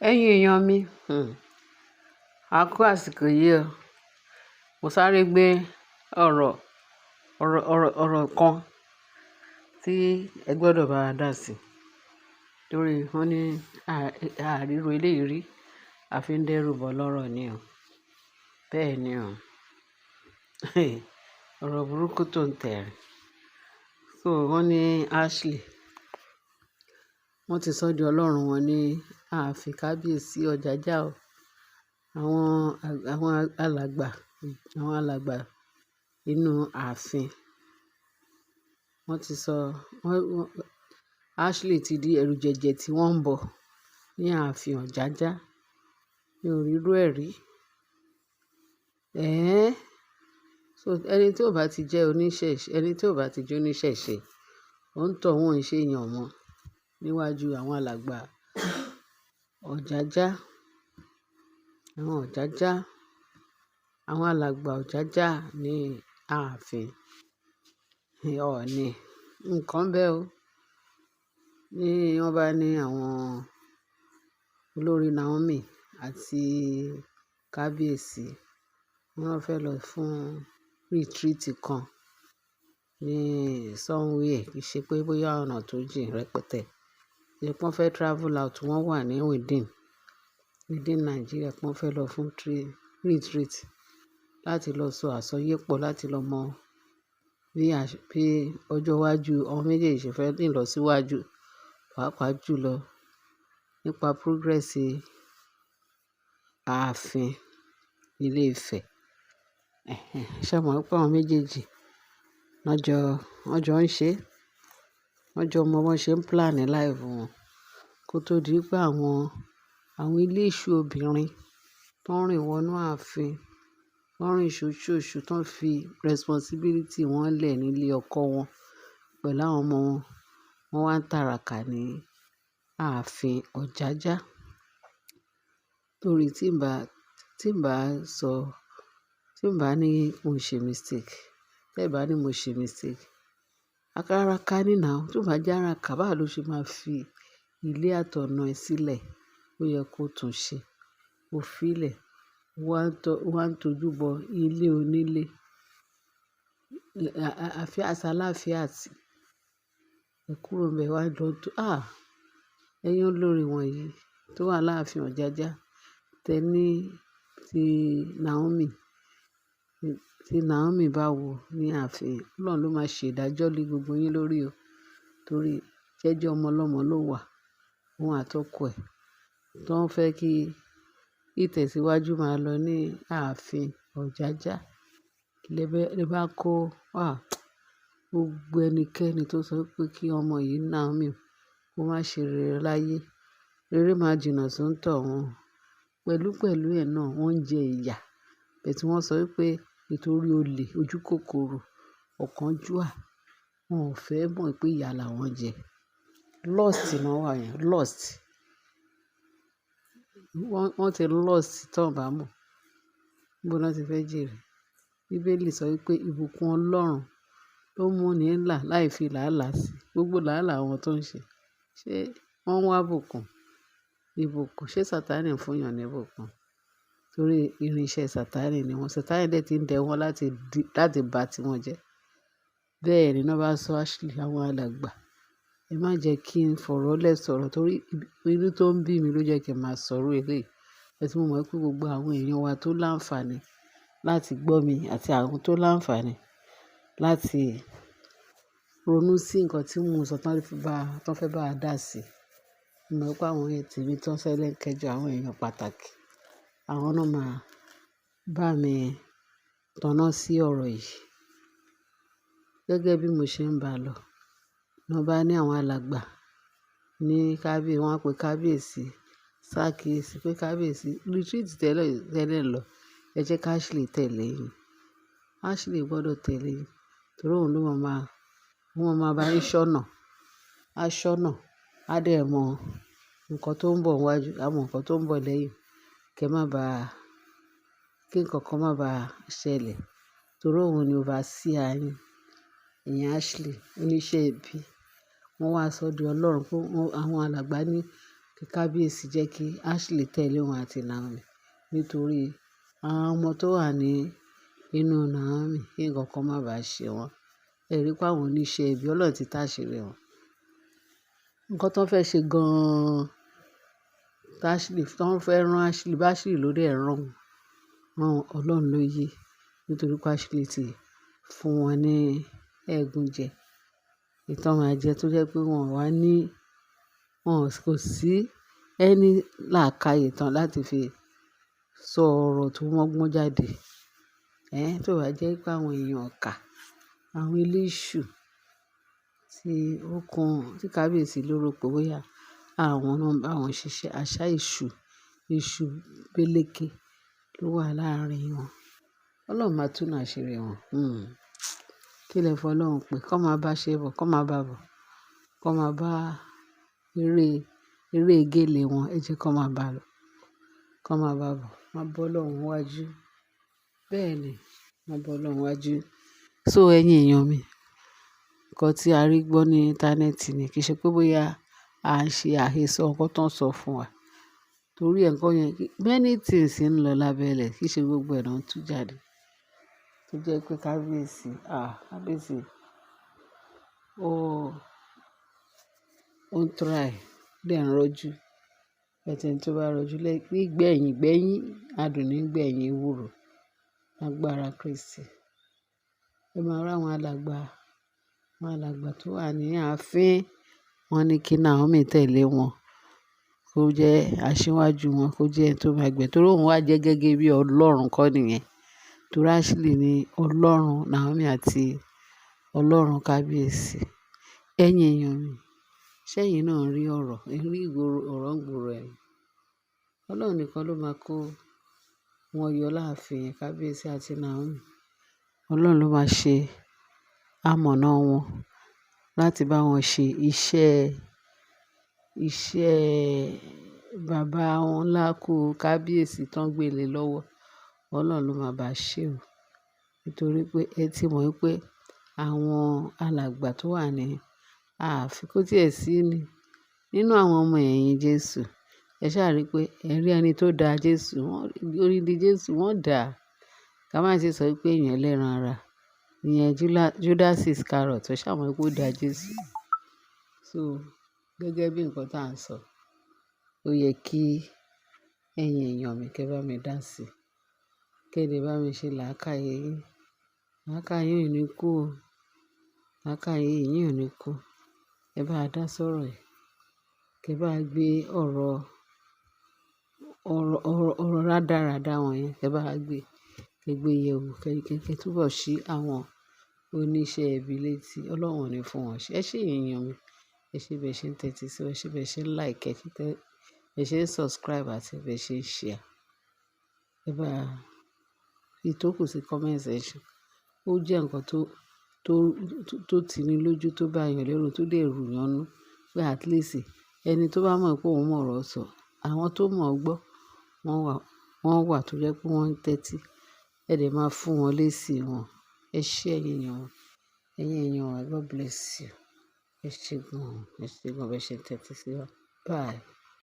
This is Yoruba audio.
Ẹ̀yin èèyàn mi, a kú àsìkò yìí o. Mo sáré gbé ọ̀rọ̀, ọ̀rọ̀, ọ̀rọ̀, ọ̀rọ̀ kan tí ẹ gbọ́dọ̀ bá wa dá sí. Torí wọ́n ní àríro eléyìí rí, a fi ń dẹ́rù bọ́ lọ́rọ̀ ni o. Bẹ́ẹ̀ ni o. Ọ̀rọ̀ burúkú tó ń tẹ̀rín. So wọ́n ní Ashley, wọ́n ti sọ di Ọlọ́run wọn ní ààfin kábíyèsí Ọ̀jájá o. Àwọn, àwọn alàgbà, àwọn alàgbà inú ààfin. Wọ́n ti sọ, wọ́n, wọ́n, Ashley ti di ẹrù jẹjẹ tí wọ́n ń bọ̀ ní ààfin Ọ̀jájá. Mi ò rí irú ẹ rí. Ẹ̀n. So ẹni tí ò bá ti jẹ́ oníṣẹ̀ṣe, ẹni tí ò bá ti jẹ́ oníṣẹ̀ṣe, ó ń tọ̀ wọ́n ṣe èèyàn mọ́ níwájú àwọn alàgbà Ọ̀jájá. Àwọn Ọ̀jájá, àwọn alàgbà Ọ̀jájá ní ààfin. Ọọ̀ni, nǹkan bẹ́ o. Ní wọ́n bá ní àwọn olórí Naomi àti kábíyèsí, wọ́n fẹ́ lọ fún retreat kan ní somewhere, kì í ṣe pé bóyá ọ̀nà tó jìn rẹpẹtẹ. Ṣé pé wọ́n fẹ́ travel out, wọ́n wà ní within, within Nigeria pé wọ́n fẹ́ lọ fún retreat láti lọ sọ àsọyépọ̀, láti lọ mọ bí bí ọjọ́ iwájú àwọn méjèèjì ṣe fẹ́ ní ìlọsíwájú, pàápàá jùlọ nípa progress ààfin Ilé Ifẹ̀. Ẹ̀hẹn, ṣé o mọ̀ pé àwọn méjèèjì wọ́n jọ ń ṣe, wọ́n jọ mọ bí wọ́n ṣe ń plan life wọn kó tó di pé àwọn, àwọn eléṣù obìnrin tó ń rìn wọ inú ààfin, tó ń rìn ṣoṣooṣù, tó ń fi responsibility wọn lẹ̀ nílé ọkọ wọn pẹ̀lú àwọn ọmọ wọn, wọ́n wá ń tàràkà ní ààfin Ọ̀jájá. Torí tí ń bá sọ, tí ń bá ní mo ṣe mistake, tí ẹ bá ní mo ṣe mistake, akaraka ní now, tí ó bá jẹ́ araka, báwo ló ṣe máa fi ilé àtọ̀nà ẹ sílẹ̀? Ó yẹ kó tún ṣe. Ó fi lẹ̀, ó wá ń tojú bọ ilé onílé. Àfí àsálàfíà àti ẹ kúrò níbẹ̀ wá lọ tó. Ah! Ẹ̀yin olórí wọ̀nyí tó wà láàfin Ọ̀jájá, tẹ ní ti Naomi, tí Naomi bá wò ní ààfin, Ọlọ́run ló máa ṣe ìdájọ́ lé gbogbo yín lórí o. Torí jẹ́jẹ́ ọmọ ọlọ́mọ ló wà, òun àtọkọ ẹ̀ tó ń fẹ́ kí ìtẹ̀síwájú máa lọ ní ààfin Ọ̀jájá. Lẹ bá kó, ah! Gbogbo ẹnikẹ́ni tó sọ pé kí ọmọ yìí Naomi kó má ṣe rere láyé, rere máa jìnnà sóńtọ̀ wọn. Pẹ̀lú pẹ̀lú ẹ̀ náà wọ́n ń jẹ ìyà. Bẹ́ẹ̀ tí wọ́n sọ wípé nítorí olè, ojúkòkòrò, ọ̀kánjúà, wọ́n ò fẹ́ mọ̀ pé ìyà làwọn jẹ. Lost ni wọ́n wà yẹn, lost. Wọ́n, wọ́n ti lost tí wọ́n ò bá mọ̀. Níbo ni wọ́n ti fẹ́ jèrè? Bíbélì sọ wípé ìbùkún Ọlọ́run ló mú ní là láì fi làálàá sí. Gbogbo làálàá wọn tó ń ṣe. Ṣé wọ́n ń wá ìbùkún? Ìbùkún, ṣé Sataní ń fún èèyàn ní ìbùkún? Torí irinṣẹ́ Sataní ni wọ́n. Sataní dẹ̀ ti ń dẹ wọ́n láti di, láti bá tí wọn jẹ́. Bẹ́ẹ̀ ni wọ́n bá sọ Ashley àwọn alàgbà. Ẹ má jẹ kí n fọ̀rọ̀ lẹ́ sọ̀rọ̀ torí inú tó ń bí mi ló jẹ́ kí n máa sọ̀rọ̀ eléyìí. Ẹ tí mo mọ̀ pé gbogbo àwọn èèyàn wa tó láǹfààní láti gbọ́ mi àti àwọn tó láǹfààní láti ronú sí nǹkan tí mò ń sọ tán fẹ́ bá, tán fẹ́ bá dá sí. Mo mọ̀ pé àwọn èèyàn tèmi tó ń ṣẹlẹ̀ kẹjọ, àwọn èèyàn pàtàkì, àwọn náà máa bá mi tọ̀nà sí ọ̀rọ̀ yìí. Gẹ́gẹ́ bí mo ṣe ń bá lọ, ní wọ́n bá ní àwọn alàgbà ní wọ́n pe kábíyèsí, sákíyèsí pé kábíyèsí retreat tẹ́lẹ̀, tẹ́lẹ̀ lọ. Ẹ jẹ́ ká Ashley tẹ̀lé yín. Ashley gbọ́dọ̀ tẹ̀lé yín torí òun ló máa máa, wọ́n máa bá yín ṣọ́nà. A ṣọ́nà, a dẹ̀ mọ nǹkan tó ń bọ̀ níwájú, a mọ nǹkan tó ń bọ̀ lẹ́yìn. Kí ẹ má ba, kí nǹkan kan má ba ṣẹlẹ̀ torí òun ni overseer yín. Ìyẹn Ashley, oníṣẹ́ ibi. Wọ́n wá sọ di Ọlọ́run fún àwọn alàgbà ní Kí kábíyèsí jẹ́ kí Ashley tẹ̀lé òun àti Naomi nítorí àwọn ọmọ tó wà ní inú Naomi kí nǹkan kan má bàá ṣe wọ́n. Ẹ rí pé àwọn oníṣẹ́ ibi Ọlọ́run ti táṣìírí wọn. Ǹkan tó fẹ́ ṣe gan-an, Ashley, tó ń fẹ́ rán Ashley, bá Ashley lórí ẹ̀ rán wọn, Ọlọ́run ló yé. Nítorí pé Ashley ti fún wọn ní ẹ̀gún jẹ. Ìtàn máa jẹ tó jẹ́ pé wọ́n wá ní, wọ́n kò sí ẹni làákàyè tán láti fi sọ ọ̀rọ̀ tó mọ́gbọ́n jáde. Tó bá jẹ́ pé àwọn èèyàn ọ̀kà, àwọn eléṣù tí ó kan, tí kábíyèsí lérò pé bóyá àwọn náà ń bá wọn ṣiṣẹ́. Àṣá èṣù, èṣù pélékè ló wà láàárín wọn. Ọlọ́run máa túnú àṣírí wọn. Kí lẹ fọ́ Ọlọ́run pé kó máa bá ṣe bọ̀, kó máa bá bọ̀, kó máa bá eré, eré gélé wọn. Ẹ jẹ́ kó máa bá lọ, kó máa bá bọ̀. Máa bọ́ Ọlọ́run wájú. Bẹ́ẹ̀ ni, máa bọ́ Ọlọ́run wájú. So ẹ̀yin èèyàn mi, nǹkan tí a rí gbọ́ ní íńtánẹ́ẹ̀tì ni kì í ṣe pé bóyá à ń ṣe àhesọ nǹkan tó ń sọ fún wa. Torí ǹkan yẹn, many things ń lọ lábẹ́lẹ̀ kì í ṣe gbogbo ẹ̀ náà ń tú jáde. Tó jẹ́ pé kábíyèsí, kábíyèsí, ó ń try, ó dẹ̀ ń rọ́jú. But ẹni tó bá rọ́jú nígbẹ̀yìn gbẹ́yín, adùn nígbẹ̀yìn ewúro. Lágbára Kristi. Ẹ máa rí àwọn alàgbà tó wà ní ààfin. Wọ́n ní kí Naomi tẹ̀lé wọn, kó jẹ́ asíwájú wọn, kó jẹ́ ẹni tó máa gbẹ̀. Torí òun wá jẹ́ gẹ́gẹ́ bí Ọlọ́run kọ́ nìyẹn. Torí Ashley ni Ọlọ́run Naomi àti Ọlọ́run kábíyèsí. Ẹ̀yin èèyàn mi, ṣé ẹ̀yin náà rí ọ̀rọ̀, rí ìgboro, ọ̀rọ̀ ń gbòòrò ẹ̀? Ọlọ́run nìkan ló máa kó wọn yọ láàfin kábíyèsí àti Naomi. Ọlọ́run ló máa ṣe amọ̀nà wọn láti bá wọn ṣe iṣẹ́, iṣẹ́ bàbá wọn ńlá kú kábíyèsí tó ń gbé lé lọ́wọ́. Ọlọ́run ló máa bá ṣe o. Nítorí pé ẹ ti mọ̀ wípé àwọn alàgbà tó wà ní ààfin kó tí ẹ̀ sí ní nínú àwọn ọmọ ẹ̀yìn Jésù. Ẹ ṣà rí pé ẹ rí ẹni tó da Jésù, wọ́n orídi Jésù wọ́n dà. Ká má ṣe sọ wípé èèyàn ẹlẹ́ran ara. Ìyẹn Judas Iscariot, ẹ ṣà mọ̀ wípé ó da Jésù. So gẹ́gẹ́ bí nǹkan tí à ń sọ, ó yẹ kí ẹ̀yin èèyàn mi kí ẹ bá mi dá sí i. Kí ẹ lè bá mi ṣe làákàyè yín. Làákàyè yín ò ní kú o. Làákàyè yín ò ní kú. Ẹ bá dá sọ̀rọ̀ yìí. Kí ẹ bá gbé ọ̀rọ̀, ọ̀rọ̀, ọ̀rọ̀, ọ̀rọ̀ rádaràda wọ̀nyẹn, kí ẹ bá gbé, kí ẹ gbé yẹ̀wò, kí ẹ túbọ̀ ṣí àwọn oníṣẹ́ ibi létí. Ọlọ́run ò ní fún wọn ṣe. Ẹ ṣé ẹ̀yin èèyàn mi. Ẹ ṣé bí ẹ ṣe ń tẹ́tí sí wa, ẹ ṣé bí ẹ ṣe ń like, ẹ ṣé ẹ ṣe ń subscribe àti bí ẹ ṣe ń share. Ẹ bá fi tókù sí comment section. Ó jẹ́ ǹkan tó tini lójú, tó bá èèyàn lérù, tó lè rù yàn nú pé at least ẹni tó bá mọ̀ pé òun mọ̀ ọ̀rọ̀ sọ, àwọn tó mọ̀ gbọ́, wọ́n wà, wọ́n wà tó jẹ́ pé wọ́n ń tẹ́tí. Ẹ dẹ̀ máa fún wọn léèsì wọn. Ẹ ṣé ẹ̀yin èèyàn wa. Ẹ̀yin èèyàn wa, God bless you. Ẹ ṣé gan, ẹ ṣé gan bí ẹ ṣe ń tẹ́tí sí wa. Bye.